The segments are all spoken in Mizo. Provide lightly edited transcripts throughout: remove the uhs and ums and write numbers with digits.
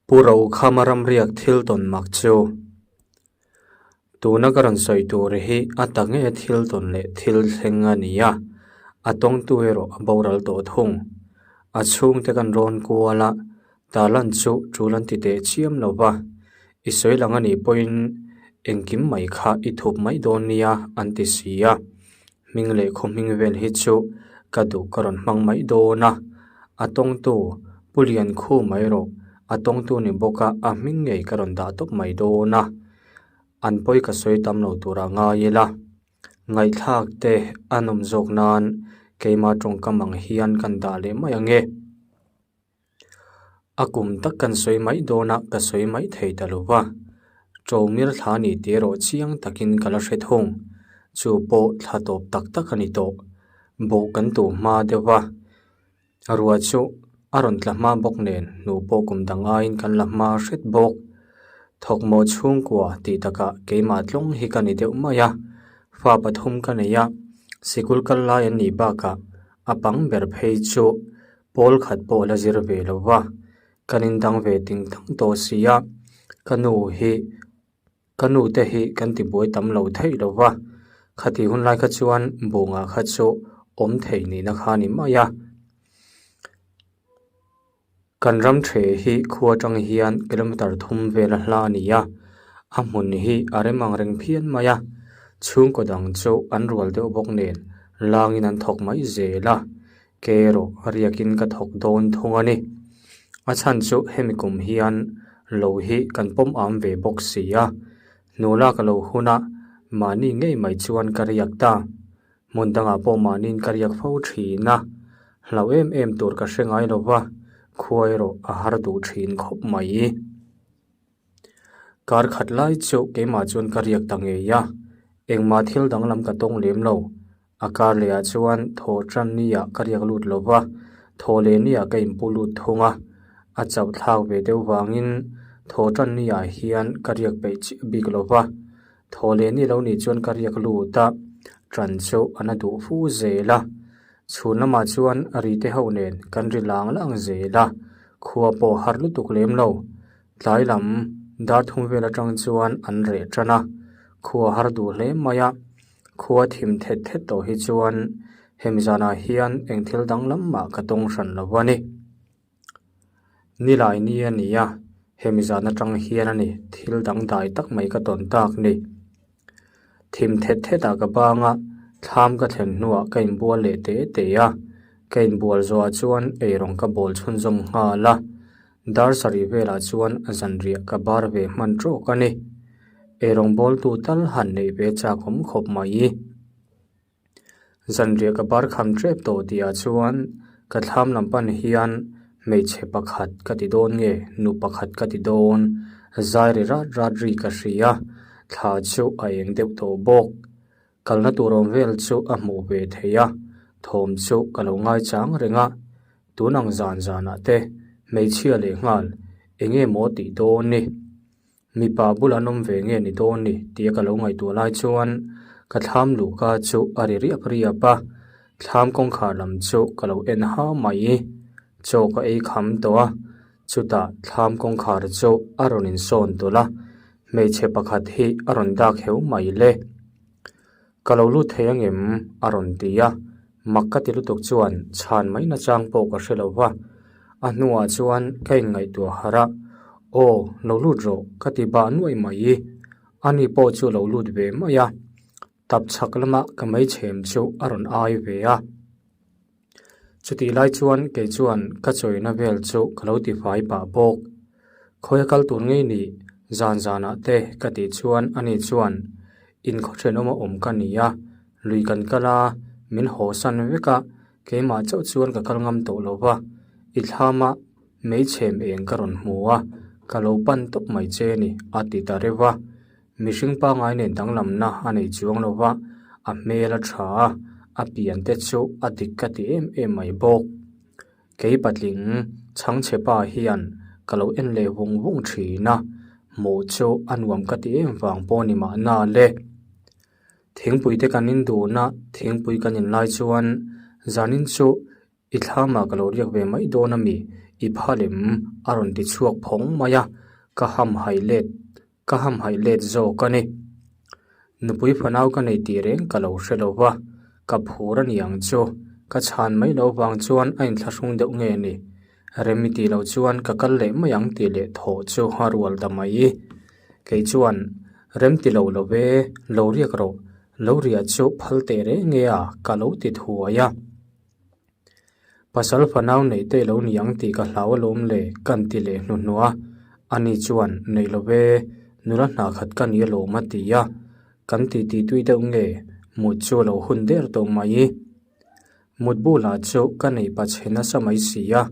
Pu Rokhama ramriak thil tawn mak chu tuna ka rawn sawi tur hi a ta nge thil tawn leh thil thleng a ni a, a tawngtu erawh a boral tawh thung. A chhungte kan rawn kual a, tarlan chu tul an ti teh chiam lo va, i sawi lang a nih pawhin engkim mai kha i thup mai dawn nia an ti si a. Hming leh khaw hming vel hi chu ka duh ka rawn hmang mai dawn a, a tawngtu Pu Liankhu mai rawh, a tawngtu ni bawk a a hming ngei ka rawn dah tawp mai dawn a, an pawi ka sawi tam lo tur a ngai ila, ngaihthlak te a nawm zawk nan keimah tawngkam ang hian kan dah leh mai ang e. A kum tak kan sawi mai dawn a, ka sawi mai thei ta lo va. Ṭomir thla ni tih erawh chiang takin ka la hre thung. Chu pawh thla tawp tak tak a ni tawh. Bawh kan tuh hma deuh va. Ruah chu a rawn tla hma bawk nen hnu pawh kum dang aiin kan la hma hret bawk. Thawkmawh chhungkua tih takah keimah tlawng hi ka ni deuh mai a. Fa pathum ka nei a, sikul kal lai an nih bakah a pang ber phei chu Pawl khat pawh la zir ve lo va, kan indang ve ting thang tawh si a, ka nu hi ka nu te hi kan tibuai tam lo theih lo va, khati hun lai kha chuan bunga kha chu awm thei nihna kha a ni mai a. Kan ram the hi khua atang hian kilometer thum vel a hla a ni a, a hmun hi a rem ang reng phian mai a, chhungkaw dang chu an rual deuh bawk nen langin an thawk mai zel a. Ke erawh riakin ka thawk dawn thung a ni. A chhan chu hemi kum hian lo hi kan pawm am ve bawk si a. Hnula ka lo hun a, mahni ngei mai chuan ka riak ta. Hmun dangah pawh mahniin ka riak fo thin a, hlauh em em tur ka hre ngai lo va, khua erawh a har duh thin khawp mai. Kar khat lai chu keimah chuan ka riak ta ngei a, engmah thil danglam ka tawng lem lo. A kar leh ah chuan thaw tan ni ah ka riak lut lo va, thaw leh ni ah ka inpu lut thung a, a chauh thlak ve deuh vangin thaw tan ni ah hian ka riak peih chiah bik lo va, thaw leh ni lo nih chuan ka riak lut a, tan chu a na duh fu zel a, chhun lamah chuan ri te ho nen kan ri lang lang zel a, khua pawh har lutuk lem lo, tlai lam dar thum vel atang chuan an reh tan a, khua har duh hle mai a. Khua thim thet thet tawh hi chuan hemi zanah hian eng thil danglam mah ka tawng hran lo a ni. Nilai ni a ni a, hemi zan atang hian a ni thil dangdai tak mai ka tawn tak ni. Thim thet thetah ka bang a, thlam ka thlen hnuah ka inbual leh te te a, ka inbual zawhah chuan eirawng ka bawl chhunzawm nghal a. Dar sarih velah chuan zanriah ka bar ve hman tawk a ni. Eirawng bawltu tal han neih ve chak awm khawp mai. Zanriah ka bar kham tep tawh tihah chuan ka thlam lam pan hian hmeichhe pakhat ka ti dawn nge nu pakhat ka ti dawn zai ri rat rat ri ka hria thla chu a eng deuh tawh bawk. Kalna tur awm vel chu a hmuh ve thei a, thawm chu ka lo ngaichang reng a. Tun ang zan zanah te hmeichhia leh nghal eng nge maw tih dawn ni? Mipa bul an awm ve nge ni dawn ni tia ka lo ngaihtuah lai chuan ka thlam luhka chu a ri riap riap a, thlam kawngkhar lam chu ka lo en ha mai. Chaw ka ei kham tawh a, chutah thlam kawngkhar chu a rawn insawn tawlh a, hmeichhe pakhat hi a rawn dak heu mai le. Ka lo lut thei angem? a rawn ti a, mak ka ti lutuk chuan chhan mai nachang pawh ka hre lo va, a hnuah chuan ka inngaihtuah harh a, Aw, lo lut rawh ka ti bah nuaih mai. Ani pawh chu lo lut ve mai a, tap chhak lama ka meichhem chu a rawn ai ve a. Chutih lai chuan kei chuan ka chawina vel chu ka lo ti fai pah bawk. Khawi a kal tur ngei ni zan zanah te ka tih chuan ani chuan inkhaw thenawm a awm ka ni a, lui kan kal a, min haw san vek a, keimah chauh chuan ka kal ngam tawh lo va, i thlama meichhem eng ka rawn hmu a, ka lo pan tawp mai che ni a ti ta reuh a. Mihring pangngai nen danglamna a nei chuang lo va, a hmel a tha a, a pian te chu a dik ka ti em em mai bawk. Kei patling chhangchhe pa hian ka lo en leh vung vung thin a, hmuh chu a nuam ka ti em vang pawh ni mahna le. Thingpui te kan induhna thingpui kan inlai chuan zanin chu I thlamah ka lo riak ve mai dawn a mi? I phal em? A rawn ti chhuak phawng mai a, ka hamhaih let ka hamhaih let zawk a ni. Nupui fanau ka nei tih reng ka lo hre lo va, ka phur a ni ang chu. Ka chhan mai loh vang chuan a inthlahrung deuh nge ni? Rem i tih loh chuan ka kal leh mai ang tih leh thawh chu a rual ta mai. Kei chuan, Rem ti lo lo ve, lo riak rawh, lo riah chu phal teh reng nge a, ka lo ti thuai a. Pasal fanau neih te lo ni ang tih ka hlau alawm le, kan ti leh hnuhnuah a. Ani chuan, Neih lo ve, nula hna khat ka ni alawm a ti a. Kan titi tui deuh nge, mut chu a lo hun der tawh mai. Mut bulah chu ka nei pa chhe nasa mai si a.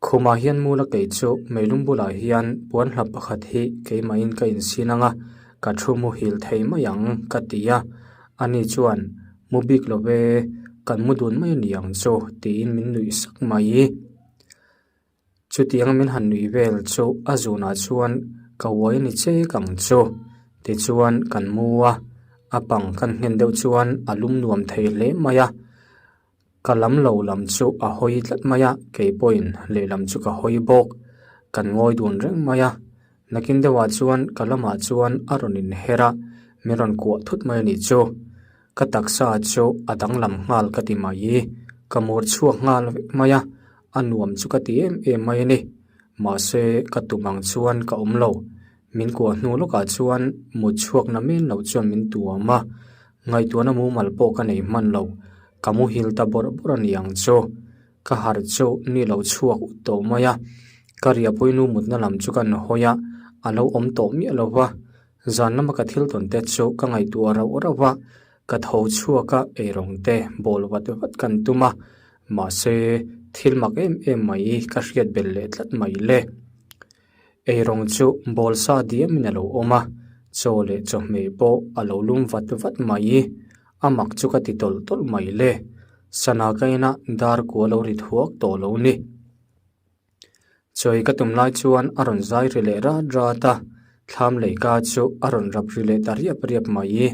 Khumah hian mula kei chu meilum bulah hian puan hlap pakhat hi keimahin ka insin ang a, ka thu muhil thei mai ang ka ti a. Ani chuan, Mu bik lo ve, kan mu dun mai a ni ang chu tiin min nuih sak mai. Chutiang min han nuih vel chu a zunah chuan ka uai a ni chek ang chu. Tichuan kan mu a, a pang kan nghen deuh chuan a lum nuam thei hle mai a. Ka lam lo lam chu a hawi tlat mai a, kei pawhin lehlam chu ka hawi bawk. Kan ngawi dun reng mai a, nakin deuhah chuan ka lamah chuan a rawn inher a, min rawn kuah thut mai a nih chu. Ka taksa chu a danglam nghal ka ti mai, ka mur chhuak nghal vek mai a, a nuam chu ka ti em em mai a ni. Mahse ka tum ang chuan ka awm lo, min kuah hnu lawkah chuan mut chhuak na men loh chuan min tuam a, Ngaihtuahna mumal pawh ka nei hman lo, ka muhil ta bawrh bawrh a ni ang chu. Ka harh chu ni lo chhuak ut tawh mai a, ka riahpui nu mutna lam chu ka nahawi a, a lo awm tawh miah lo va. Zan lama ka thil tawn te chu ka ngaihtuah rauh rauh va, ka tho chhuak a, eirawng te bawl vat vat kan tum a, mahse thil mak em em mai ka hriat belh leh tlat mai le. Eirawng chu bawl sa diamin a lo awm a, chaw leh chawhmeh pawh a lo lum vat vat mai. A mak chu ka ti tawlh tawlh mai le. Sana ka ina dar kua lo ri thuak tawh lo ni. Chawi ka tum lai chuan a rawn zai ri leh rat rat a, thlam leika chu a rawn rap ri leh ta riap riap mai.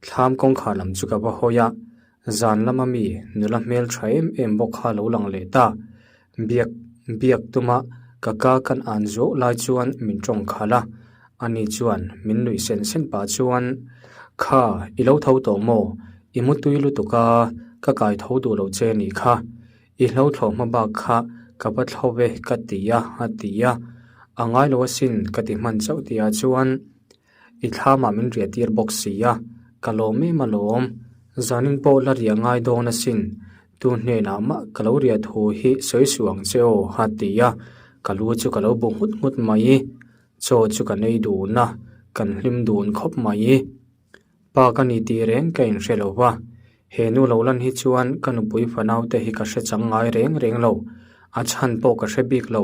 Thlam kawngkhar lam chu ka va hawi a, zan lama mi nula hmel tha em em bawk kha a lo lang leh ta. Biak biak tuma ka ka kan an zuau lai chuan min tawng khalh a, ani chuan min nuih sen sen pah chuan, Kha, i lo tho tawh maw? I mutui lutuk a, ka kai tho duh lo che nih kha. I hlo thlawh hma bak kha ka va thlo ve ka ti a, a ti a. A ngai lo asin ka ti hman chauh tihah chuan, I thlamah min riah tir bawk si a, ka lawm em alawm. Zanin pawh la riah ngai dawn asin. Tu hnenah mah ka lo riah thu hi sawi suh ang che aw, a ti a. Ka lu chu ka lo bu nghut nghut mai. Chaw chu ka nei dun a, kan hlim dun khawp mai. Pa ka ni tih reng ka inhre lo va, he nu lo lan hi chuan ka nupui fanaute hi ka hre chang ngai reng reng lo, a chhan pawh ka hre bik lo.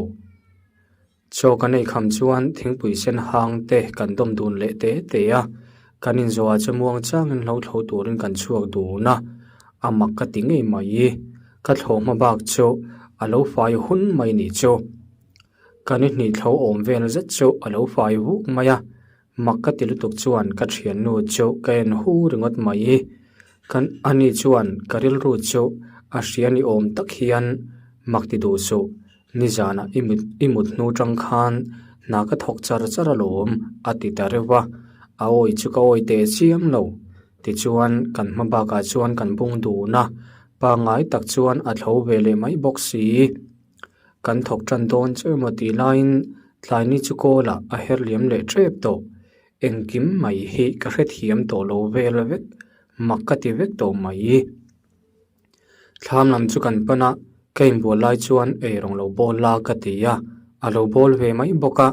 Chaw kan ei kham chuan thingpui sen hang te kan dawm dun leh te te a, kan inzawhah chu muang changin hlo thlo turin kan chhuak dun a, a mak ka ti ngei mai. Ka thlawh hma bak chu a lo fai hun mai nih chu. Ka ni hnih thlo awm vel zet chu a lo fai vuk mai a, mak ka ti lutuk chuan ka thiannu chu ka en hu ringawt mai. Kan ani chuan ka rilru chu a hria ni awm tak hian mak ti duh suh. Nizanah i mit i mut hnu tang khan hna ka thawk char char alawm a ti ta reuh a, a awi chu ka awi teh chiam lo. Tichuan kan hma bakah chuan kan bung dun a, pangngai tak chuan a thlo ve leh mai bawk si. Kan thawk tan dawn che emaw tih laiin tlai ni chu kawlah a her liam leh tep tawh. Engkim mai hi ka hrethiam tawh lo vel vek, mak ka ti vek tawh mai. Thlam lam chu kan pan a, ka inbual lai chuan eirawng lo bawl la ka ti a, a lo bawl ve mai bawk a,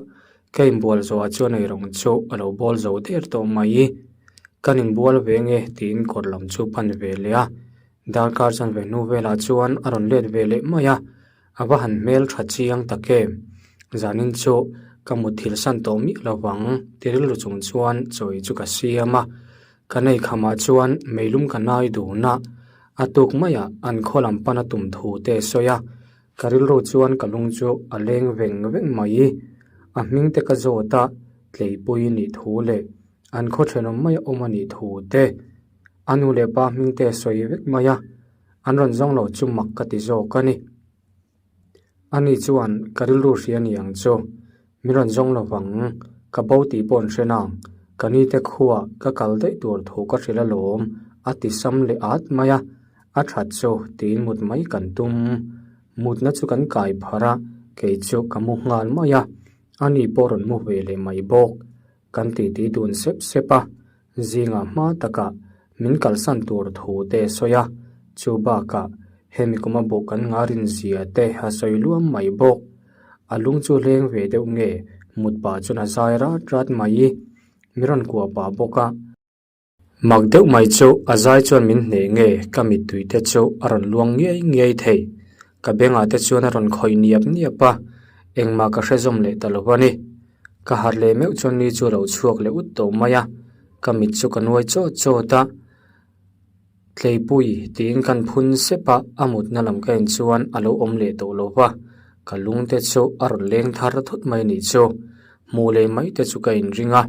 ka inbual zawhah chuan eirawng chu a lo bawl zo der tawh mai. Kan inbual ve nge tiin kawr lam chu pan ve leh a, darkar chan ve hnu velah chuan a rawn let ve leh mai a, a va han hmel tha chiang tak em. Zanin chu ka mutthilh san tawh miah lovang ti rilru chung chuan chawi chu ka siam a. Ka nei khamah chuan meilum ka nai dun a, a tuk maiah an khaw lam pan a tum thu te a sawi a, ka rilru chuan ka lung chu a leng veng veng mai. A hming te ka zawt a, tleipui nih thu leh an khaw thenawm maia awm a nih thu te, a nu leh pa hming te a sawi vek mai a, an rawn zawng lo chu mak ka ti zawk a ni. Ani chuan ka rilru hria ni ang chu. Min rawn zawng lo vang, ka bo tih pawh an hre nang. Ka nite khuaa ka kal daih tur thu ka hrilh alawm, a ti sam leh at mai a. A that chu tiin mut mai kan tum. Mutna chu kan kai pharh a, kei chu ka mu nghal mai a. Ani pawh rawn mu ve leh mai bawk. Kan titi dun sep sep a, zingah hma takah min kalsan tur thu te a sawi a, chu bakah hemi kuma buh kan ngarin zia te a sawi luam mai bawk. A lung chu hleng ve deuh nge mut pah chuan a zai rat rat mai. Mi rawn kuah pah bawk a. Mak deuh mai chu a zai chuan min hneh nge ka mittui te chu a rawn luang ngiai ngiai thei. Ka bengah te chuan a rawn khawih niap niap a, engmah ka hre zawm leh ta lo a ni. Ka harh leh meuh chuan ni chu a lo chhuak leh ut tawh mai a, ka mit chu ka nuai chawt chawt a. Tleipui tiin kan phun sep a, a mutna lam ka en chuan a lo awm leh tawh lo va, ka lung te chu a rawn leng thar thut mai a nih chu. Hmuh leh mai te chu ka inring a.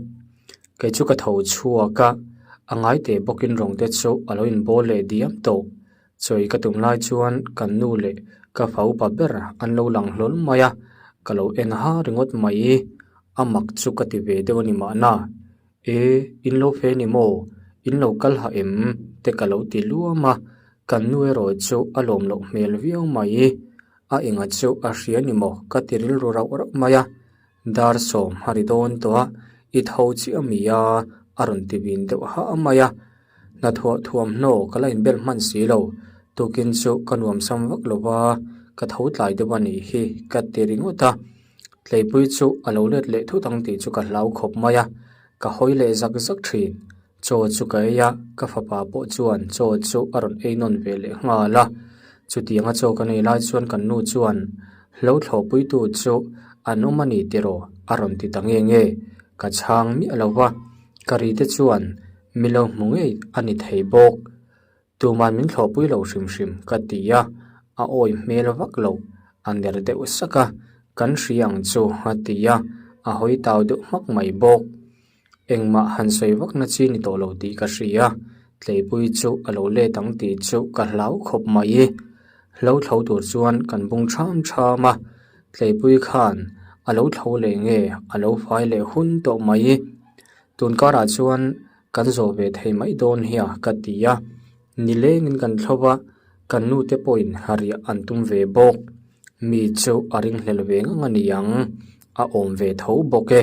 Kei chu ka tho chhuak a, a ngai teh bawkin rawng te chu a lo inbawl leh diam tawh. Chawi ka tum lai chuan kan nu leh ka fa upa ber an lo lang hlawl mai a, ka lo en ha ringawt mai. A mak chu ka ti ve deuh a ni mahna. E, in lo fe ni maw? In lo kal ha em? te ka lo ti luam a, kan nu erawh chu a lawm loh hmel viau mai. A enga chu a hria ni maw? ka ti rilru rauh rauh mai a. Dar sawm a ri dawn tawh a, i tho chiah mi a, a rawn ti vin deuh hah mai a. Hnathawh thuamhnaw ka la inbel hman si lo, tukin chu ka nuam sam vak lo va, ka tho tlai deuh a nih hi ka ti ringawt a. Tleipui chu a lo let leh thut ang tih chu ka hlau khawp mai a, ka hawi leh zak zak thin. Chaw chu ka ei a, ka fapa pawh chuan chaw chu a rawn ei nawn ve leh nghal a. Chutianga chaw kan ei lai chuan kan nu chuan hlo thlawhpuitu chu an awm a ni tiraw a rawn ti ta nge nge. Ka chhang miah lo va, ka ri te chuan mi lo hmu ngei a ni thei bawk. Tuman min thlawhpui lo hrim hrim ka ti a, a awi hmel vak lo, a ner deuh sak a, kan hria ang chu a ti a, a hawi tau deuh hmak mai bawk. Engmah han sawi vak na chi ni tawh lo tih ka hria, Tleipui chu a lo let ang tih chu ka hlau khawp mai. Hlo thlo tur chuan kan bung ṭham ṭham a, Tleipui khan a lo thlo leh nge a lo fai leh hun tawh mai. Tun karah chuan kan zawh ve thei mai dawn hia ka ti a, nilengin kan thlo va, kan nu te pawhin riah an tum ve bawk. Mi chu a ringhlel ve ngang a ni ang, a awm ve tho bawk e.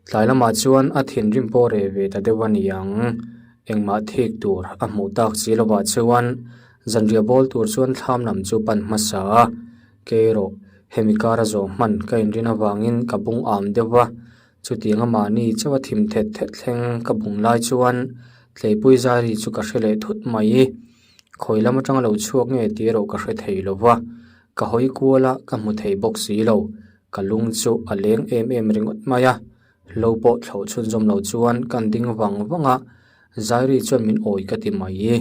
Tlai lamah chuan a thinrim pawh reh ve ta deuh a ni ang. Engmah thik tur a hmuh tak si lovah chuan zanriah bawl tur chuan thlam lam chu pan hmasa a, kei erawh hemi kara zawh hman ka inrin avangin ka bung am deuh va, chutianga mahni chauh a thim thet thet thleng ka bung lai chuan Tleipui zai ri chu ka hre leh thut mai. Khawi lam atanga lo chhuak nge tih erawh ka hre thei lo va, ka hawi kual a ka hmu thei bawk si lo. Ka lung chu a leng em em ringawt mai a, hlo pawh thlauh chhunzawm lo chuan kan ding vang vang a, Zairi chuan min awi ka ti mai,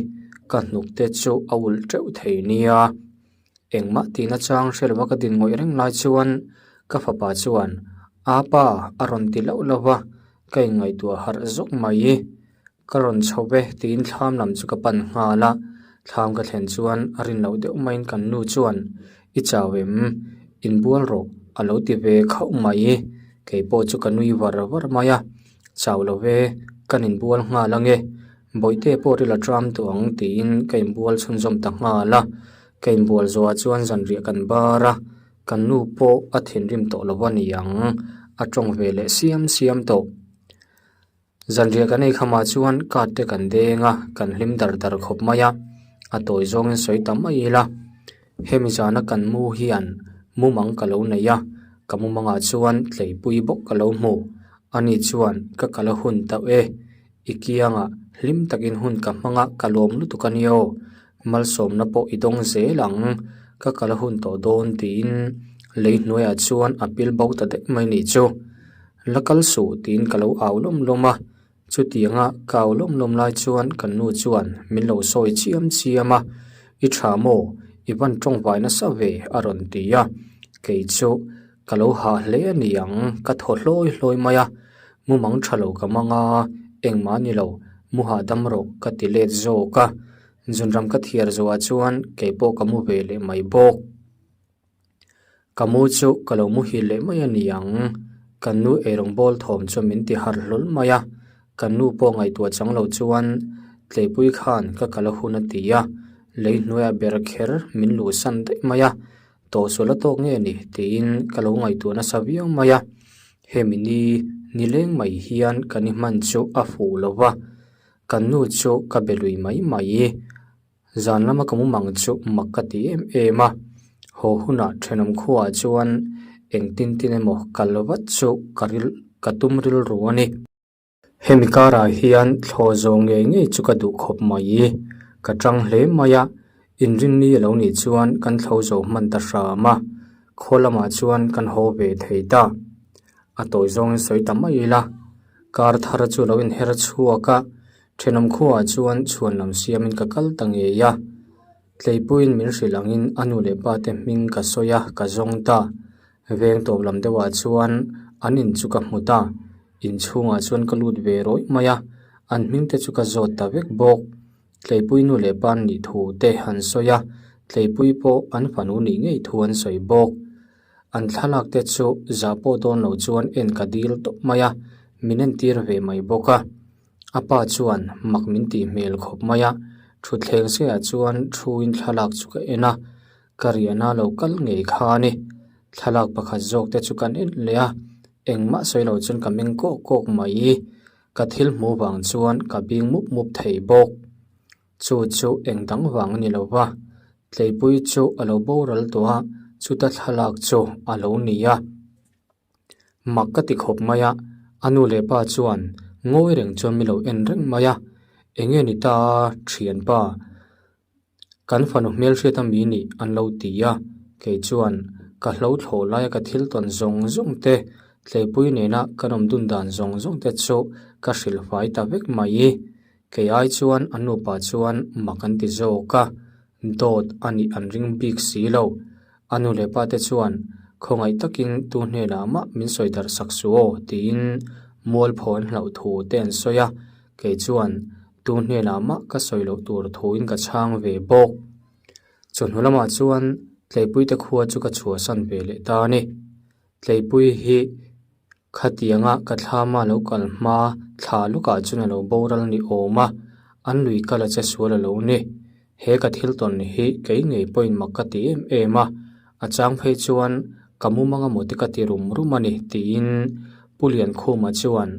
ka hnuk te chu a ulh teuh thei nia. Engmah tihna chang hre lova ka din ngawih reng lai chuan ka fapa chuan Apa a rawn ti loh lo va, ka inngaihtuah harh zawk mai. Ka rawn chho ve tiin thlam lam chu ka pan nghal a, thlam ka thlen chuan a rin loh deuh maiin kan nu chuan I chau em? Inbual rawh a lo ti ve khauh mai. Kei pawh chu ka nui var var mai a, chau lo ve, kan inbual nghal ange, bawihte pawh ril a tram tawh ang tiin ka inbual chhunzawm ta nghal a, ka inbual zawhah chuan zanriah kan bar a, kan nu pawh a thinrim tawh lo a ni ang, a tawng ve leh siam siam tawh. Zanriah kan ei khamah chuan card te kan deng a, kan hlim dar dar khawp mai a, a tawi zawngin sawi ta mai ila. Hemi zana kan mu hian mumang ka lo nei a, ka mumangah chuan tleipui bawk ka lo hmu. Ani chuan ka kal a hun tauh e, i kiangah hlim takin hun ka hmang a, ka lawm lutuk a nia aw, malsawmna pawh i dawng zel ang, ka kal a hun tawh dawn tiin lei hnuaiah chuan a pil bo ta daih mai nih chu. La kal suh tiin ka lo au lawm lawm a, chutianga ka au lawm lawm lai chuan kan nu chuan min lo sawi chiam chiam a, I tha maw? I van tawngvai nasa ve a rawn ti a, kei chu ka lo hah hle a ni ang ka thaw hlawi hlawi mai a, mumang tha lo ka mang a, engmah ni lo, mu hahdam rawh ka ti let zawk a, zunram ka thiar zawhah chuan kei pawh ka mu ve leh mai bawk. Ka mu chu ka lo muhil leh mai a ni ang. Kan nu eirawng bawl thawm chu min ti harh hlawl mai a, kan nu pawh ngaihtuah chang lo chuan Tleipui khan ka kal a hun a ti a, lei hnuaiah ber kher min luhsan daih mai a, tawhsual a tawk nge ni tiin ka lo ngaihtuah nasa viau mai a, hemi ni nileng mai hian kan i hman chu a fuh lo va, kan nu chu ka be lui mai mai. Zan lama ka mumang chu mak ka ti em em a, haw hunah thenawm khuaah chuan engtin tin emaw kal vat chu ka ril ka tum rilru a ni. Hemi karah hian thlawh zawh ngei ngei chu ka duh khawp mai, ka tang hle mai a, inrinni a lo nih chuan kan thlo zo hman ta hram a, khaw lamah chuan kan haw ve thei ta. A tawi zawngin sawi ta mai ila, kar thar chu lo inher chhuak a, Thenawm khuaah chuan chhuan lam siamin ka kal ta ngei a, Tleipuiin min hrilh angin a nu leh pa te hming ka sawi a, ka zawng ta. Veng tawp lam deuhah chuan an in chu ka hmu ta, inchhungah chuan ka lut ve rawih mai a, an hming te chu ka zawt ta vek bawk. Tleipui nu leh pa an nih thu te an sawi a, Tleipui pawh an fanu nih ngei thu an sawi bawk. An thlalak te chu zah pawh dawn lo chuan en ka dil tawp mai a, min entir ve mai bawk a. A pa chuan mak min tih hmel khawp mai a, thutthleng seiah chuan thuin thlalak chu ka en a, ka riahna lo kal ngei kha a ni. Thlalak pakhat zawk te chu kan en leh a, engmah sawi lo chuan ka meng kawk kawk mai. Ka thil hmuh vang chuan ka bing mup mup thei bawk. Chu chu eng dang vang a ni lo va, Tleipui chu a lo boral tawh a, chuta thlalak chu a lo ni a. Mak ka ti khawp mai a, a nu leh pa chuan ngawi reng chuan mi lo en reng mai a, eng nge ni ta thianpa, kan fanu hmelhriat a mi nih an lo ti a, kei chuan ka hlo thlawh laia ka thil tawn zawng zawng te, tleipui nena kan awm dun dan zawng zawng te chu ka hrilh fai ta vek mai. Kei ai chuan an nupa chuan mak an ti zawk a, dawt a nih an ring bik si lo. A nu leh pa te chuan khawngaih takin tu hnenah mah min sawi darh sak suh aw tiin mualpho an hlauh thu te an sawi a, kei chuan tu hnenah mah ka sawi loh tur thuin ka chhang ve bawk. Chawhnu lamah chuan Tleipuite khua chu ka chhuahsan ve leh ta a ni. Tleipui hi Khatianga ka thlama lo kal hma thla lukah chuan a lo boral ni awm a, an lui kal a che sual a lo ni. He ka thil tawn hi kei ngei pawhin mak ka ti em em a, a chang phei chuan ka mumang amaw te ka ti rum rum a ni tiin Pu Liankhuma chuan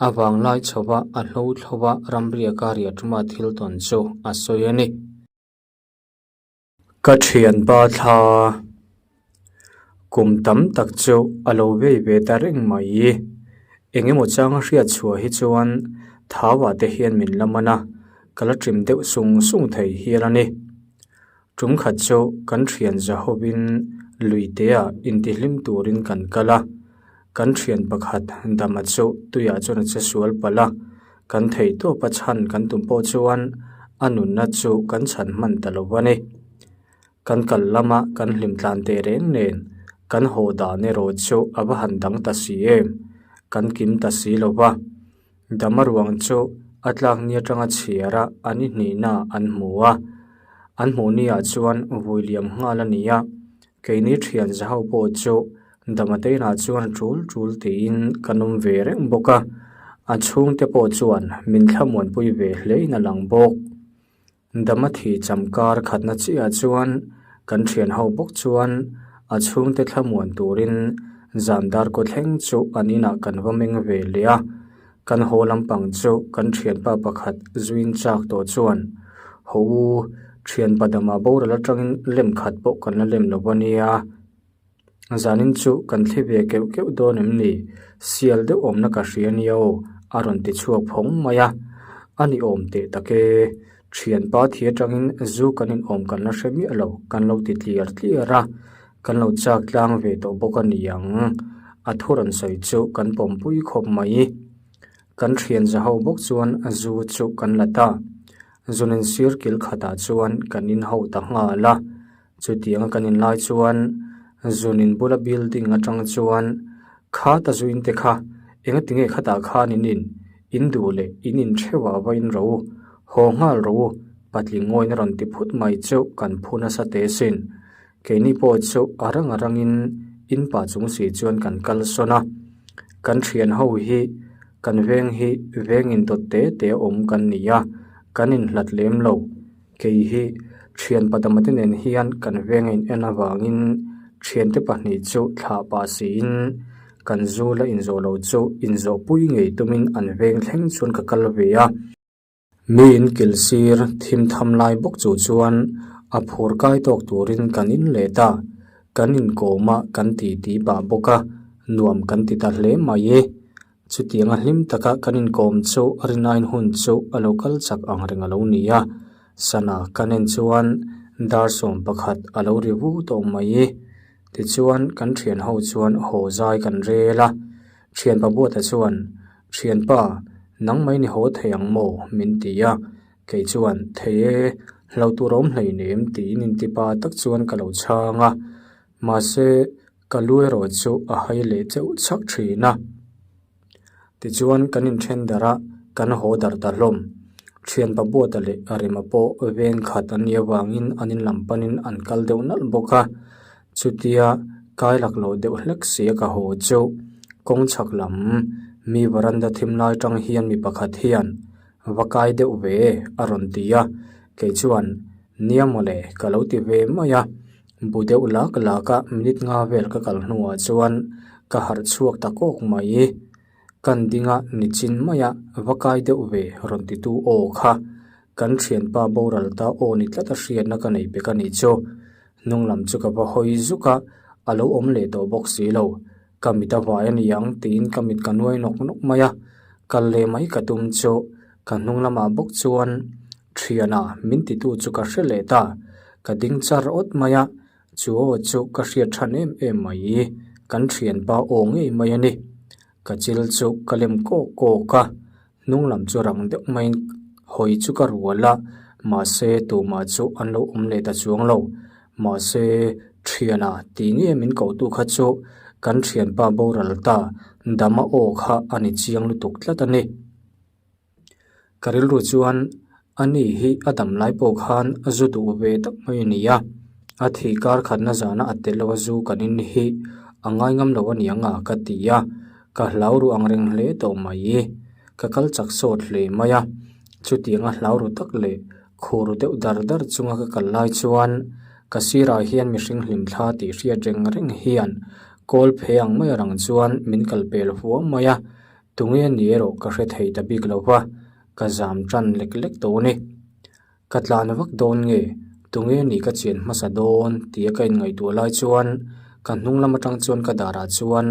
a vanglai chhova a hlo thlova ramriaka riaṭuma thil tawn chu a sawi a ni. Ka thianpa thla kum tam tak chu a lo vei ve ta reng mai. Eng emaw changa hriat chhuah hi chuan thau ah te hian min la man a, ka la ṭim deuh sung sung thei hial a ni. Ṭum khat chu kan thian zahovin lui te ah intihlim turin kan kal a, kan thian pakhat dama chu tuiah chuan a che sual palh a. Kan theih tawp a chhan kan tum pawh chuan a nunna chu kan chhan hman ta lo a ni. Kan kal lama kan hlim tlan teh reng nen kan haw dan erawh chu a va han dang ta si em, kan kim ta si lo va. Dama ruang chu a tlak ni atanga chhiar a a ni hnihna an hmu a, an hmuh ni ah chuan vui liam nghal a ni a. Keini thian za ho pawh chu Damateina chuan tul tul tiin kan awm ve reng bawk a, a chhungte pawh chuan min thlamuanpui ve hlein a lang bawk. Damathi chamkar khatna chiah chuan kan thian ho bawk chuan a chhungte thlamuan turin zan dar kaw thleng chu an inah kan va meng ve leh a, Kan haw lampang chu kan thianpa pakhat zuin chak tawh chuan, Haw u, thianpa dama boral atangin lem khat pawh kan la lem lo a nia. Zanin chu kan thli ve keuh keuh dawn em ni? Sial deuh awmna ka hria nia aw, a rawn ti chhuak phawng mai a. A ni awm teh tak e, thianpa thi atangin zu kan inawm kan la hre miah lo, kan lo ti tliar tliar a. Kan lo chak tlang ve tawh bawk a ni ang. A thu rawn sawi chu kan pawmpui khawp mai. Kan thian za ho bawk chuan zu chu kan la ta. Zunin sir kil khatah chuan kan in ho ta nghal a. Chutianga kan in lai chuan zunin bula building atang chuan khata zu in te kha engatinge khatah khan in in in duh leh in in theuh ah va in ro u, haw nghal ro u, patling ngawin a rawn ti phut mai chu kan phu nasa teh sin. Keini pawh chu a rang a rangin in pah chung si chuan kan kal sawn a kan thian ho hi kan veng hi veng in dawt te te awm kan ni a kan in hlat lem lo kei hi thian padama te nen hian kan veng a in en avangin thiante pahnih chu thlah pah siin kan zu la inzawh loh chu inzawh pui ngei tumin an veng thleng chuan ka kal ve a. Mi in kil sir thim tham lai bawk chu chuan a phur kai tawk turin kan in let a, kan inkawm a kan ti ti pah bawk a, nuam kan ti ta hle mai e. Chutianga hlim taka kan inkawm chu a rinain hun chu a lo kal chak ang reng a lo ni a, sana kan en chuan dar 11 a lo ri vu tawh mai e. Tichuan kan thian ho chuan haw zai kan rel a, thianpa Buata chuan Thianpa, nang mai ni haw thei ang maw? min ti a, kei chuan Thei e, hlo tur a awm hleinem tiin intipa tak chuan ka lo chhang a, mahse ka lu erawh chu a hai leh cheuh chhak thin a. Tichuan kan inthen darh a, kan haw darh ta hlawm. Thianpa Buata leh Rema pawh veng khat an nih avangin an inlam panin an kal deuh nalh bawk a. Chutia kai lak loh deuh hlek sia ka haw chu kawng chhak lam mi varanda thim lai tang hian mi pakhat hian va kai deuh ve a rawn ti a, kei chuan nia mawle ka lo ti ve mai a, bu deuh lak lak a minute nga vel ka kal hnuah chuan ka harh chhuak ta kawk mai. Kan dinga nichin maia va kai deuh ve rawn titu aw kha kan thianpa boral ta aw ni tlat a hriatna ka nei pek a nih chu. Hnung lam chu ka va hawi zuk a, a lo awm leh tawh bawk si lo. Ka mit a vai a ni ang tiin ka mit ka nuai nawk nawk mai a, kal leh mai ka tum chu ka hnung lamah bawk chuan thiana min titu chu ka hre leh ta. Ka ding char awt mai a, Chu aw chu ka hriat than em em mai, kan thianpa aw ngei mai a ni. Ka chil chu ka lem kawk kawk a, hnung lam chu rang deuh maiin hawi chu ka rual a, mahse tumah chu an lo awm leh ta chuang lo. Mahse thiana tih nge min kohtu kha chu kan thianpa boral ta dama aw kha a ni chiang lutuk tlat a ni. Ka rilru chuan a ni hi a dam lai pawh khan a zu duh ve tak mai a ni a, a thih kar khatna zana a tel lo a zu kan in hi a ngai ngam lo a ni ang a ka ti a, ka hlau ru ang reng hle tawh mai. Ka kal chak sawt hle mai a, chutianga hlau ru tak leh khur deuh dar dar chunga ka kal lai chuan ka sirah hian mihring hlim thla tih hriat reng reng hian kawl phe ang mai rang chuan min kal pel huam mai a. Tunge ni erawh ka hre thei ta bik lo va, ka zam tan lek lek tawh a ni. Ka tlan vak dawn nge, tunge ni ka chian hmasa dawn tia ka inngaihtuah lai chuan ka hnung lam atang chuan ka darah chuan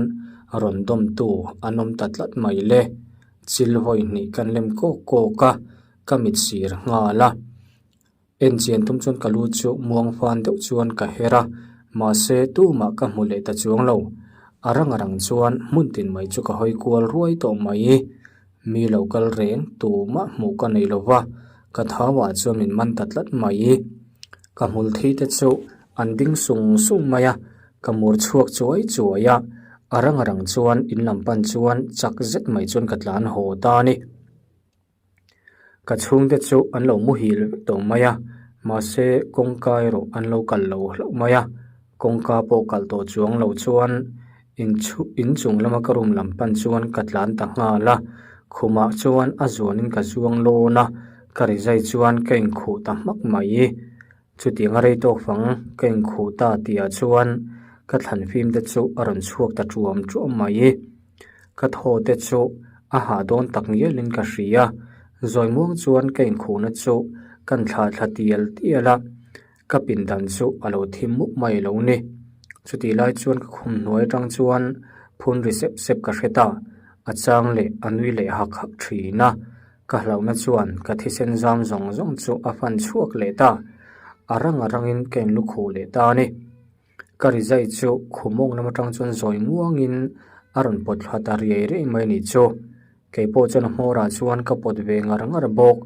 rawn dawmtu an awm ta tlat mai le. Chil vawi hnih kan lem kawk kawk a, ka mit sir nghal a. En chian tum chuan ka lu chu muang fan deuh chuan ka her a, mahse tumah ka hmu leh ta chuang lo. A rang a rang chuan hmun tin mai chu ka hawi kual ruai tawh mai. Mi lo kal reng tumah hmuh ka nei lo va, ka thau ah chuan min man ta tlat mai. Ka hmul thi te chu an ding sung sung mai a, ka mur chhuak chuai chuai a, a rang a rang chuan in lam pan chuan chak zet mai chuan ka tlan haw ta a ni. Ka chhungte chu an lo muhil vek tawh mai a, mahse kawngka erawh an lo kal lo hlauh mai a, kawngka pawh kal tawh chuang lo chuan inchhu inchung lama ka room lam pan chuan ka tlan ta nghal a, khumah chuan a zuanin ka zuang lawn a, ka rizai chuan ka inkhuh ta hmak mai. Chutiang a rei tawk fang ka inkhuh ta tihah chuan ka thlan fim te chu a rawn chhuak ta tuam tuam mai. Ka thaw te chu a hah dawn tak ngialin ka hria. Zawi muang chuan ka inkhuhna chu kan thlah thla tial tial a, ka pindan chu a lo thim mup mai lo ni. Chutih lai chuan ka khum hnuai atang chuan phun ri sep sep ka hre ta, a chang leh a nui leh hak hak thin a. Ka hlauhna chuan ka thisen zam zawng zawng chu a fan chhuak leh ta, a rang a rangin ka inlukhuh leh ta a ni. Ka rizai chu khumawng lam atang chuan zawi muangin a rawn pawt thla ta riai riai mai a nih chu. Kei pawh chuan a hmawrah chuan ka pawt ve ngar ngar bawk.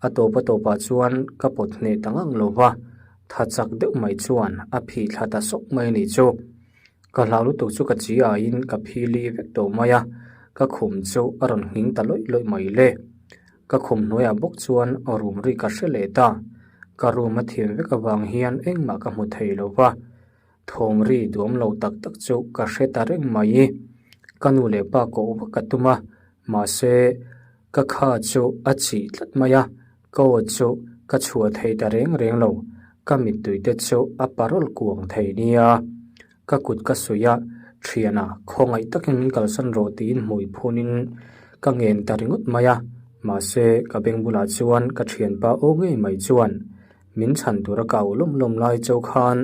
A tawp a tawpah chuan ka pawt hneh ta ngang lo va, tha chak deuh mai chuan a phih thla ta sawk mai a nih chu. Ka hlau lutuk chu ka chi aiin ka phili vek tawh mai a, ka khum chu a rawn nghing ta lawih lawih mai le. Ka khum hnuaiah bawk chuan room ri ka hre leh ta. Ka room a thiam vek avang hian engmah ka hmu thei lo va. Thawm ri duam lo tak tak chu ka hre ta reng mai. Ka nu leh pa koh vak ka tum a, mahse ka kha chu a chih tlat mai a, ka aw chu ka chhuah thei ta reng reng lo. Ka mittui te chu a parawl kuang thei nia. Ka kut ka suih a, thiana khawngaih takin min kalsan rawh tiin hmui phunin ka ngen ta ringawt mai a. Mahse ka beng bulah chuan ka thianpa aw ngei mai chuan min chhan tura ka au lawm lawm lai chauh khan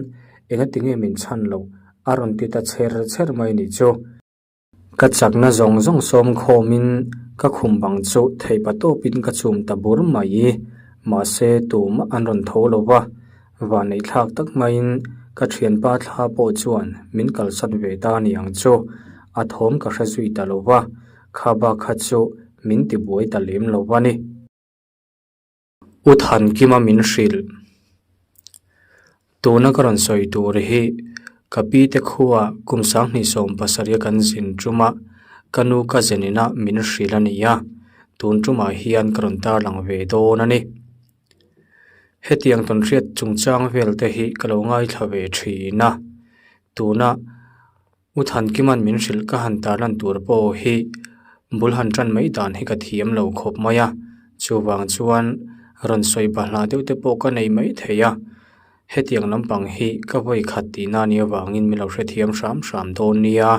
engati nge min chhan loh a rawn ti ta chher chher mai ni chu. Ka chakna zawng zawng sawm khawmin ka khum bang chu theihpa tawpin ka chum ta bur mai. Mahse tumah an rawn tho lo va, vanneih thlak tak maiin ka thianpa thla pawh chuan min kalsat ve ta ni ang chu. A thawm ka hre zui ta lo va, kha bak kha chu min tibuai ta lem lo va ni. U Thankima min hrilh. Tuna ka rawn sawi tur hi ka pi te khua kum sanghnih 70 kan zin ṭuma ka nu ka zenina min hrilh a ni a, tun ṭumah hian ka rawn tarlang ve dawn a ni. Hetiang tawnhriat chungchang vel te hi ka lo ngaithla ve ṭhin a, tuna U Thankima'n min hrilh ka han tarlan tur pawh hi bul han tan mai dan hi ka thiam lo khawp mai a, chuvang chuan rawn sawi bahlah deuh te pawh ka nei mai thei a, hetiang lampang hi ka vawi khat tihna nia vangin min lo hrethiam hram hram dawn nia.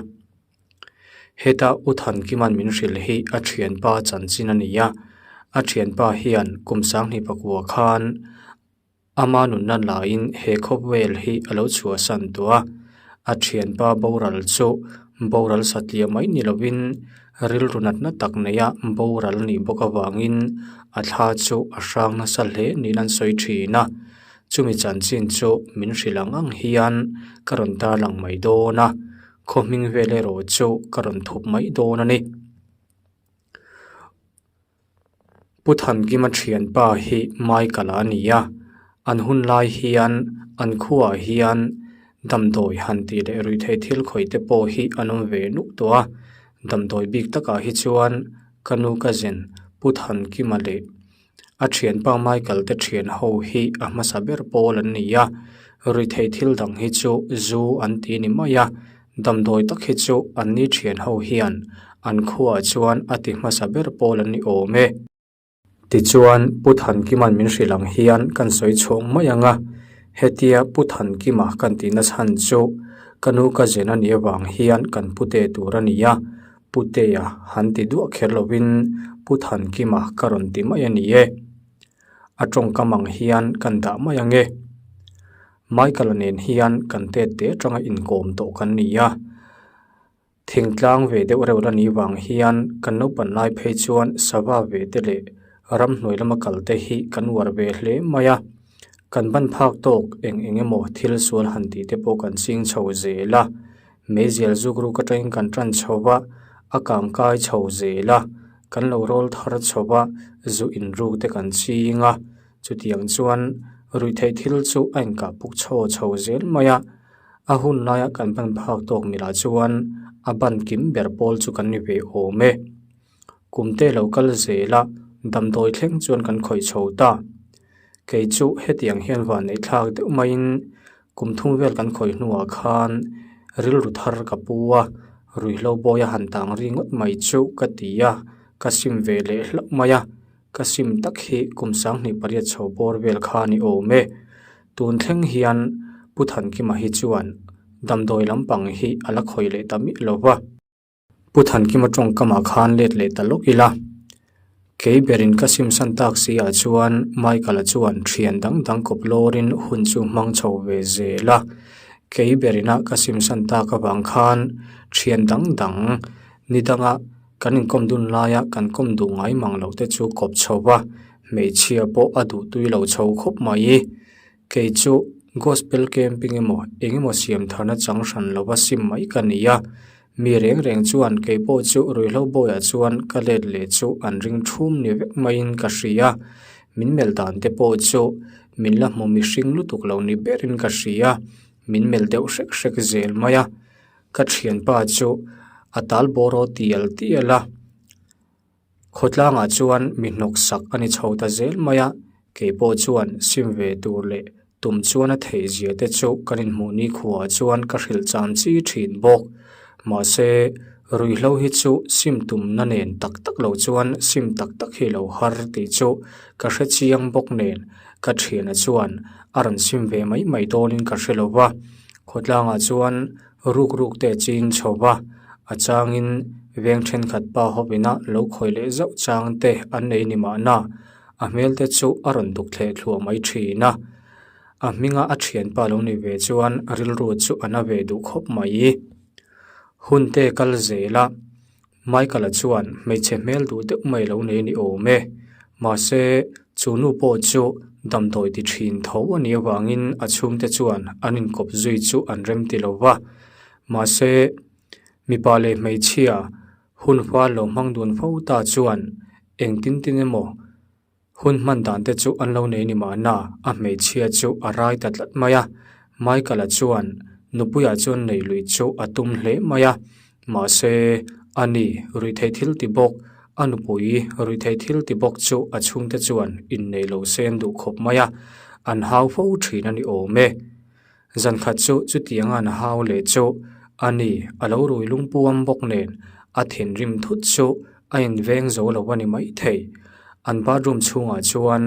Heta U Thankima'n min hrilh hi a thianpa chanchin a ni a, a thianpa hian kum 2009 khan Ama nunna laiin he khawvel hi a lo chhuahsan tawh a, a thianpa boral chu boral satliah mai ni lovin rilru natna tak neia boral nih bawk avangin a thla chu a hrang nasa hle niin an sawi thin a. Chumi chanchin chu min hrilh ang ang hian ka rawn tarlang mai dawn a, khaw hming vel erawh chu ka rawn thup mai dawn a ni. Pu Thankima thianpa hi Michael-a a ni a, an hun lai hian an khuaah hian damdawi han tih leh ruihtheih thil khawih te pawh hi an awm ve nuk tawh a, damdawi bik takah hi chuan ka nu cousin Pu Thankima leh a thianpa Michael te thian ho hi a hmasa ber pawl an ni a, ruihtheih thil dang hi chu zu an ti ni mai a. Damdawi tak hi chu an ni thian ho hian an khuaah chuan a ti hmasa ber pawl an ni awm e. Tichuan, Pu Thankima'n min hrilh ang hian kan sawi chhuak mai ang a, hetia Pu Thankima kan tihna chhan chu ka nu ka zen a nih avang hian kan pute tur a ni a, Putea han ti duah kher lovin Pu Thankima ka rawn ti mai a ni e. A tawngkam ang hian kan dah mai ang e. Michael-a nen hian kan tet te atanga inkawm tawh kan ni a, thingtlang ve deuh reuh la nih vang hian kan naupan lai phei chuan sava ve te leh ramhnuai lama kal te hi kan uar ve hle mai a, kan ban phak tawk eng eng emaw thil sual han tih te pawh kan ching chho zel a, meizial zuk ruk atangin kan tan chho va, a kang kai chho zel a, kan lo rawl thar chho va, zu inruk te kan ching a. Chutiang chuan ruihtheih thil chu a inkah puk chho chho zel mai a, a hun laia kan ban phak tawk milah chuan a ban kim ber pawl chu kan ni ve awm e. Kum te lo kal zel a, damdawi thleng chuan kan khawih chho ta. Kei chu hetiang hian vanneih thlak deuh maiin kum thum vel kan khawih hnuah khan rilru thar ka pu a, ruihhlo bawi a han tang ri ngawt mai chu ka ti a, ka sim ve leh hlauh mai a. Ka sim tak hi kum 28 chho bawr vel kha ni awm e. Tun thleng hian Pu Thankima hi chuan damdawi lampang hi a la khawih leh ta miah lo va. Pu Thankima tawngkamah khan let leh ta lawk ila. Kei berin ka sim san tak si ah chuan Michael-a chuan thian dang dang kawp lawrin hun chu hmang chho ve zel a. Kei berina ka sim san tak avang khan thian dang dang ni danga Kan inkawm dun laia kan kawm duh ngai mang loh te chu kawp chho va, hmeichhia pawh a duh tui lo chho khawp mai. Kei chu Gospel camping emaw eng emaw siam tharna chang hran lova sim mai ka ni a, mi reng reng chuan kei pawh chu ruihhlo bawiah chuan ka let leh chu an ring thum ni vek maiin ka hria. Min melh dan te pawh chu min la hmu mihring lutuk lo ni berin ka hria, min melh deuh hrek hrek zel mai a. Ka thianpa chu a tal bawr aw tial tial a, khawtlangah chuan mi hnawk sak a ni chho ta zel mai a, keipawh chuan sim ve tur leh Tum chuan a theih zia te chu kan inhmuh ni khuaah chuan ka hrilh chan chi thin bawk. Mahse, ruihhlo hi chu sim tumna nen tak tak lo chuan sim tak tak hi lo har tih chu ka hre chiang bawk nen ka thiana chuan a rawn sim ve mai mai dawnin ka hre lo va. Khawtlangah chuan ruk ruk te ching chho va, a changin veng thenkhat pa hawpina lo khawih leh zauh chang te an nei ni mahna. A hmel te chu a rawn duk thleh thluah mai thin a, a hminga a thianpa lo ni ve chuan rilru chu a na ve duh khawp mai. Hun te kal zel a, Michael-a chuan hmeichhe hmel duh deuh mai lo nei ni awm e. Mahse, chu nu pawh chu damdawi ti thin tho a nih avangin a chhungte chuan an inkawp zui chu an rem ti lo va. Mahse, mipa leh hmeichhia Hun fal lo hmang dun fo ta chuan engtin tin emaw hun hman dan te chu an lo nei ni mahna a hmeichhia chu a rai ta tlat mai a. Michael-a chuan nupuiah chuan nei lui chu a tum hle mai a, mahse ani ruihtheih thil ti bawk, a nupui ruihtheih thil ti bawk chu a chhungte chuan innei lo se an duh khawp mai a, an hau fo thin a ni awm e. Zan khat chu chutianga an hau leh chu a ni, a lo rui lungpuam bawk nen a thinrim thut chu a inveng zo lo a ni maithei. An bathroom chhungah chuan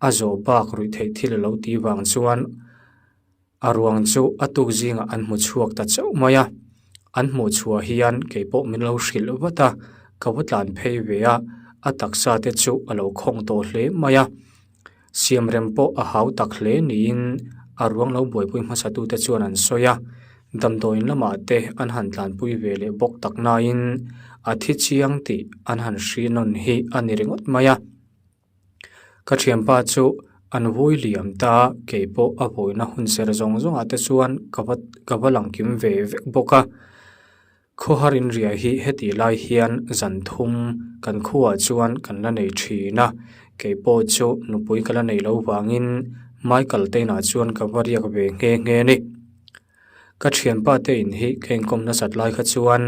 a zawh bak ruih theih thil a lo tih vang chuan a ruang chu a tuk zingah an hmu chhuak ta chauh mai a. An hmuh chhuah hian kei pawh min lo hrilh vat a, ka va tlan phei ve a, a taksa te chu a lo khawng tawh hle mai a. Siamrem pawh a hau tak hle niin a ruang lo buaipui hmasatute chuan an sawi a, damdawiin lamah te an han tlanpui ve leh bawk tak nain a thi chiang tih an han hri nawn hi a ni ringawt mai a. Ka thianpa chu an vui liam ta, kei pawh a vawina hun ser zawng zawngah te chuan ka va ka va lang kim ve vek bawk a. Khawhar inria hi heti lai hian zan thum kan khuaah chuan kan la nei thin a, kei pawh chu nupui ka la nei lo vangin Michael te inah chuan ka va riak ve nghe nghe a ni. Ka thianpa te in hi ka inkawm nasat lai kha chuan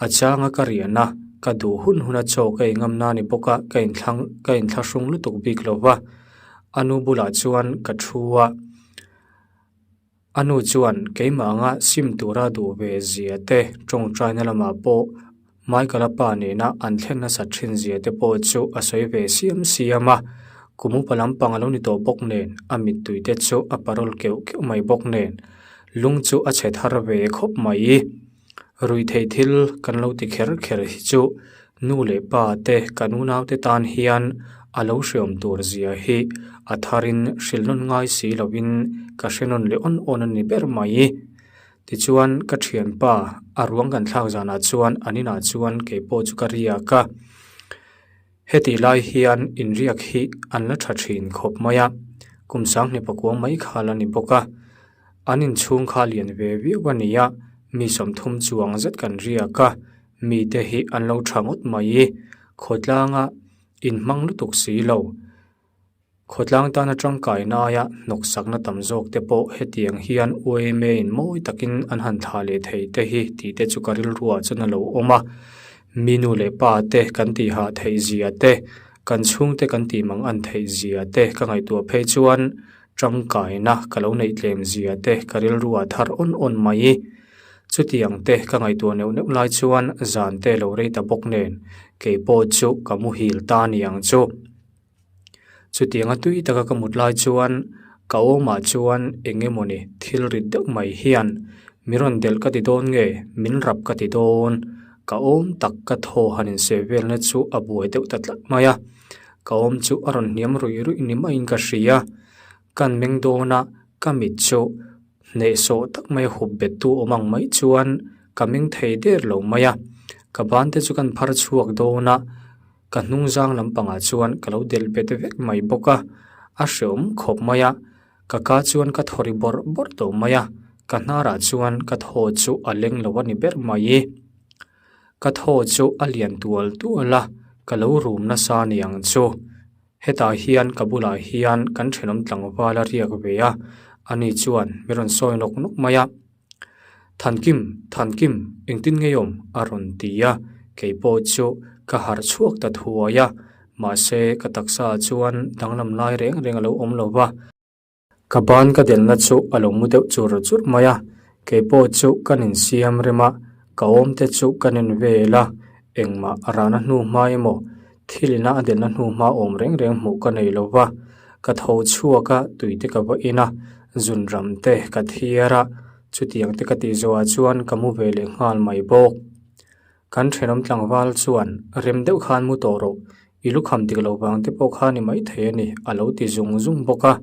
a changa ka riahna ka duh hun huna chaw ka ingamna a ni bawk a, ka inthlang ka inthlahrung lutuk bik lo va, a nu bulah chuan ka thu a. A nu chuan keimah anga sim tura duh ve zia te, tawngtaina lamah pawh Michael-a pa nena an thlen nasat thin zia te pawh chu a sawi ve siam siam a. Kum upa lampang a lo ni tawh bawk nen, a mittui te chu a parawl keuh keuh mai bawk nen, lung chu a chhe thar ve khawp mai. Ruihtheih thil kan lo ti kher kher hi chu nu leh pa te kan unaute tan hian a lo hreawm tur zia hi a tharin hrilh nawn ngai si lovin ka hre nawn leh awn awn a ni ber mai. Tichuan ka thianpa a ruang kan thlak zanah chuan an inah chuan kei pawh chu ka riak a. Hetih lai hian inriak hi an la tha thin khawp mai a, kum sanghnih pakua mai kha la ni bawk a. An inchhung kha lian ve viau a ni a, mi 30 chuang zet kan riak a, mite hi an lo tha ngawt mai. Khawtlanga inhmang lutuk si lo. Khawtlang tana tangkai naia hnawksakna tam zawk te pawh hetiang hian UMA in mawi takin an han thlah leh thei te hi tih te chu ka rilruah chuan a lo awm a. Mi nu leh pa te kan tih hah theih zia te, kan chhungte kan tih mang an theih zia te ka ngaihtuah phei chuan tangkaina ka lo neih tlem zia te ka rilruah thar awn awn mai. Chutiang te ka ngaihtuah neuh neuh lai chuan zan te lo rei ta bawk nen keipawh chu ka muhil ta niang chu. Chutianga tui taka ka mut lai chuan ka awmah chuan eng emawni thil rit deuh mai hian mi rawn delh ka ti dawn nge min rap ka ti dawn ka awm tak ka thaw han inseh velna chu a buai deuh ta tlat mai a ka awm chu a rawn hniam ruih ruih ni maiin ka hria kan meng dawn a ka mit chu hnehsawh tak mai hup bet tu awm ang mai chuan ka meng thei der lo mai a ka ban te chu kan phar chhuak dawn a. Ka hnung zang lampangah chuan ka lo delh bet vek mai bawk a, a hreawm khawp mai a, ka ka chuan ka thaw ri bawrh bawrh tawh mai a, ka hnarah chuan ka thaw chu a leng lo a ni ber mai. Ka thaw chu a lian tual tual a, ka lo rum nasa ni ang chu. Hetah hian ka bulah hian kan thenawm tlangval a riak ve a, ani chuan mi rawn sawi nawk nawk mai a. Thankim, Thankim, engtin ngei awm? a rawn ti a, kei pawh chu ka harh chhuak ta thuai a, mahse ka taksa ah chuan danglam lai reng reng a lo awm lo va. Ka ban ka delna chu a lo mu deuh chur chur mai a, kei pawh chu ka nin siam rem a, ka awm te chu ka nen vel a, engmah a rahna hnu hma emaw thil ina a delna hnu hma awm reng reng hmuh ka nei lo va, ka tho chhuak a, tui te ka va in a, zun ram te ka thiar a, chutiang te ka tih zawhah chuan ka mu ve leh nghal mai bawk. Kan thenawm tlangval chuan rem deuh khan mu tawh rawh, i lukham dik lo vang te pawh kha ni maithei a ni a lo ti zung zung bawk a.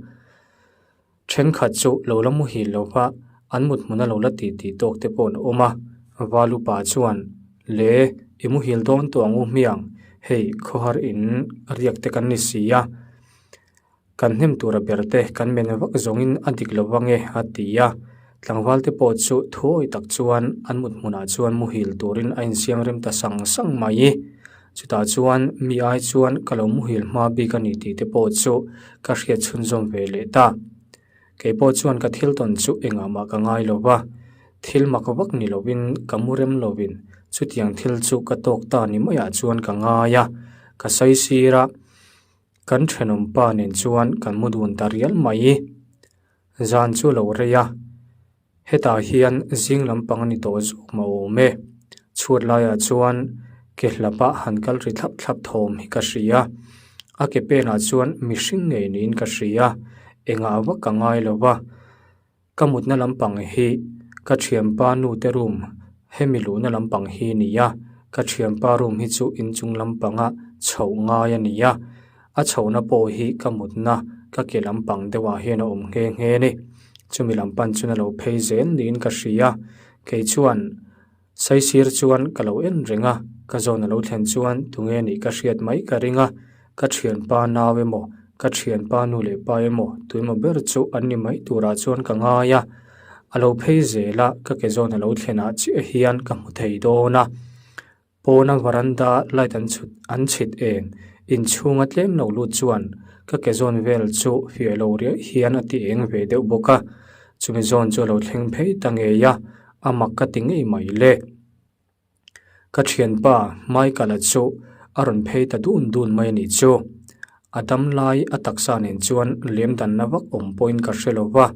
Thenkhat chu lo la muhil lo va, an mut hmun a lo la ti tih tawk te pawh an awm a. Valupa chuan, Le, i muhil dawn tawh ang u hmiang, hei khawhar in riak te kan ni si a. Kan hnem tura ber te kan men vak zawngin a dik lo vang e a ti a. Tlangval te pawh chu thuawi tak chuan an mut hmunah chuan muhil turin a insiam rem ta sang sang mai. Chutah chuan mi ai chuan ka lo muhil hma bik a ni tih te pawh chu ka hriat chhunzawm ve leh ta. Kei pawh chuan ka thil tawn chu engah mah ka ngai lo va, thil mak vak ni lovin ka mu rem lovin chutiang thil chu ka tawk ta ni maiah chuan ka ngai a, ka saisir a. Kan thenawm pa nen chuan kan mu dun ta rial mai. Zan chu lo rei a, hetah hian zing lampang a ni tawh zawk mah awm e. Chhuat laiah chuan ke hlapa han kal ri thlap thlap thawm hi ka hria. A ke penah chuan mihring ngei niin ka hria, engah vak ka ngai lo va. Ka mutna lampang hi ka thianpa nute room hemi luhna lampang hi a ni a, ka thianpa room hi chu inchung lampanga chhoh ngai a ni a, a chhohna pawh hi ka mutna ka ke lampang deuhah hian a awm nghe nghe a ni. Chumi lam pan chuan a lo phei zel niin ka hria, kei chuan Saisir chuan ka lo en reng a, ka zawn a lo thlen chuan tunge nih ka hriat mai ka ring a, ka thianpa nau emaw, ka thianpa nu leh pa emaw tuemaw ber chu an ni mai turah chuan ka ngai a, a lo phei zel a, ka ke zawn a lo thlenah chiah hian ka hmu thei dawn a. Pawna varanda light an chhut an chhit eng inchhunga tlem lo lut chuan ka ke zawn vel chu fiah lo riah hian a ti eng ve deuh bawk a, chumi zawn chu a lo thleng phei ta ngei a. A mak ka ti ngei mai le. Ka thianpa Michael-a chu a rawn phei ta dun dun mai a nih chu. A dam lai a taksa nen chuan lem danna vak awm pawhin ka hre lo va,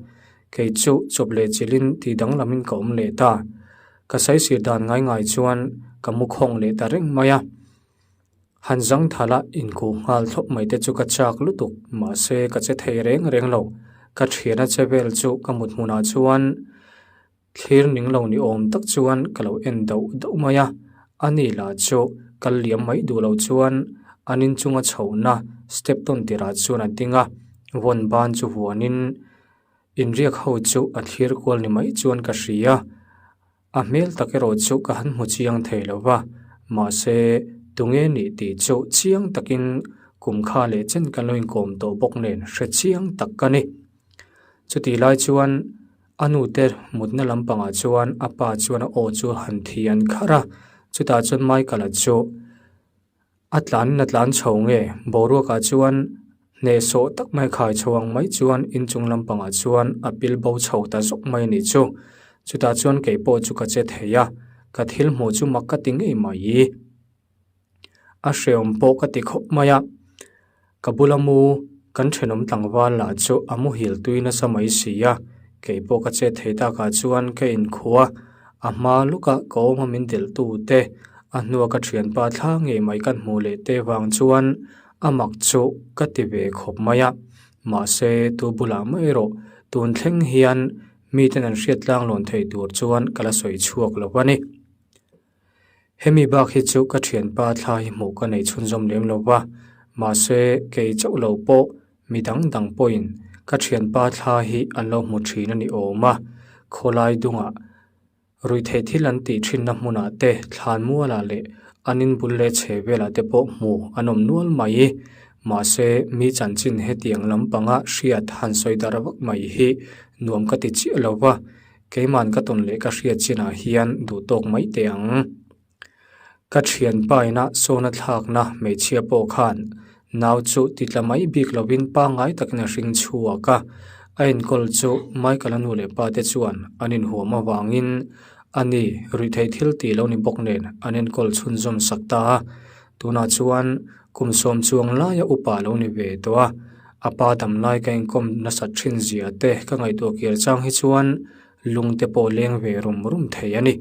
kei chu chawp leh chilhin tih danglamin ka awm leh ta. Ka saisir dan ngai ngai chuan ka mu khawng leh ta reng mai a. Han zang thala inkhuh nghal thlawp mai te chu ka chak lutuk, mahse ka che thei reng reng lo. Ka thiana che vel chu ka mut hmunah chuan Thlir ning lo ni awm tak chuan ka lo en dauh dauh mai a, a ni lah chu kal liam mai duh lo chuan an inchunga chhohna step tawn tirah chuan a ding a, vawn ban chu vuanin inriak ho chu a thlir kual ni mai chuan ka hria. A hmel tak erawh chu ka han hmu chiang thei lo va, mahse tunge nih tih chu chiang takin kum kha leh chen kan lo inkawm tawh bawk nen hre chiang tak ka ni. Chutih lai chuan A nute mutna lampangah chuan a pa chuan a aw chu han thi an kharh a, chutah chuan Michael-a chu a tlanin a tlan chho nge boruakah chuan hnehsawh tak mai khai chho ang mai chuan inchung lampangah chuan a pil bo chho ta zawk mai a nih chu. Chutah chuan kei pawh chu ka che thei a, ka thil hmuh chu mak ka ti ngei mai. A hreawm pawh ka ti khawp mai a, ka bula mu kan thenawm tlangval lah chu a muhil tui nasa mai si a, kei pawh ka chet thei takah chuan ka inkhua a hma lawka ka awm a min delh tu te, a hnua ka thianpa thla ngei mai kan hmuh leh te vang chuan a mak chu ka ti ve khawp mai a, mahse tu bulah mai erawh tun thleng hian miten an hriat tlang lawn thei tur chuan ka la sawi chhuak lo a ni. Hemi bak hi chu ka thianpa thla hi hmuh ka nei chhunzawm lem lo va, mahse kei chauh lo pawh mi dang dang pawhin ka thianpa thla hi an lo hmu thin a ni awm a, khawlai dungah ruihtheih thil an tih thinna hmunah te thlan mualah leh an inbul leh chhe velah te pawh hmu an awm nual mai. Mahse mi chanchin hetiang lampanga hriat han sawi darh vak mai hi nuam ka ti chiah lo va. Keiman ka tawn leh ka hriat chinah hian duh tawk mai teh ang. Ka thianpa ina sawna thlakna hmeichhia pawh khan nau chu titla mai bik lovin pangngai takin a hring chhuak a. A enkawl chu Michael-a nu leh pa te chuan an inhuam avangin a ni ruihtheih thil tih lo ni bawk nen an enkawl chhunzawm sak ta a. Tunah chuan kum sawm chuang laia upa lo ni ve tawh a. A pa damlai ka inkawm nasat thin zia te ka ngaihtuah kir chang hi chuan lung te pawh leng ve rum rum thei a ni.